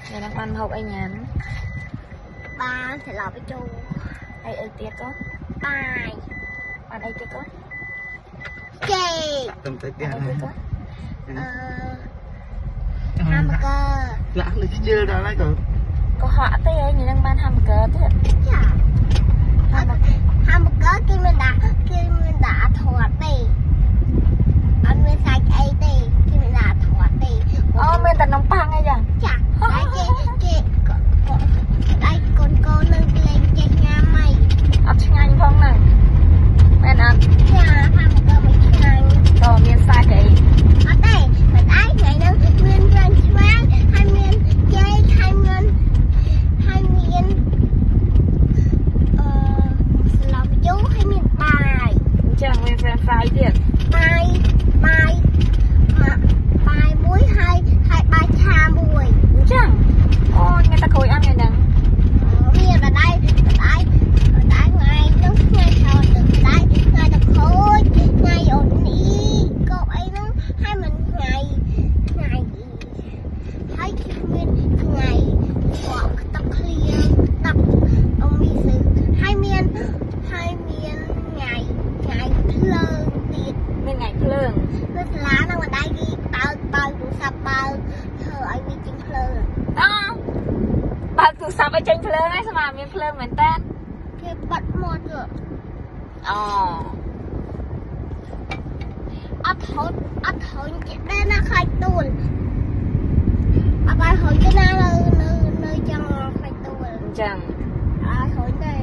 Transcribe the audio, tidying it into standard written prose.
ថ្ងៃហ្នឹងបានម្ហូបអីញ៉ាំ បានត្រឡប់ទៅចូល ហើយអីទៀតកូន បាយ បានអីទៀតកូន ចេក ទៅទៅផ្ទះ អីទៀតកូន អឺ hamburger លាក់លើខ្ជិលដល់ហើយកូន ក៏ហក់ទេថ្ងៃហ្នឹងបាន hamburger ទៀត ចា hamburger hamburger គេមិនដាក់ធាត់ទេអត់មានសាច់អីទេគេមិនដាក់ធាត់ទេ អូមានតែនំប៉័ងអីចឹង ចាហើយគេគេដៃកូនកូននឹងលេងចេះញ៉ាំហី អត់ឆ្ងាញ់ផងហ្នឹងមែនអត់ ចា hamburger មិនឆ្ងាញ់ ក៏មានសាច់អី អត់ទេមិនអីថ្ងៃហ្នឹងមាន french fry ហើយមានចេកហើយមានអឺស្លម្ជូរហើយមានបាយ អញ្ចឹងមាន french fry ទៀត បាយបាយមកបាយមួយហើយហើយបាយឆាមួយ អញ្ចឹងអូមានតែក្រួយអត់ថ្ងៃហ្នឹង មានបដៃបដៃបដៃថ្ងៃហ្នឹងថ្ងៃក្រោយបដៃថ្ងៃតខូចថ្ងៃអូននេះកបអីហ្នឹងហើយមិនថ្ងៃថ្ងៃហើយគឺមានថ្ងៃបកទឹកឃ្លៀងទឹកអមីស៊ឺហើយមានថ្ងៃថ្ងៃភ្លើងទៀត មានថ្ងៃភ្លើង នៅសាលាហ្នឹងម្ដាយគេបើកបើកទូរស័ព្ទបើកធ្វើឲ្យវាចេញភ្លើង អូបើកទូរស័ព្ទឲ្យចេញភ្លើងហើយស្មានមានភ្លើងមែនតើ គេបាត់មាត់ទៅ អូ អត់ហូតអត់ហូតគេដែរណាខ្លាច់ទួលអត់បាយហូតទេណានៅនៅនៅចង់ខ្លាច់ទួល អញ្ចឹង អត់ហូតទេ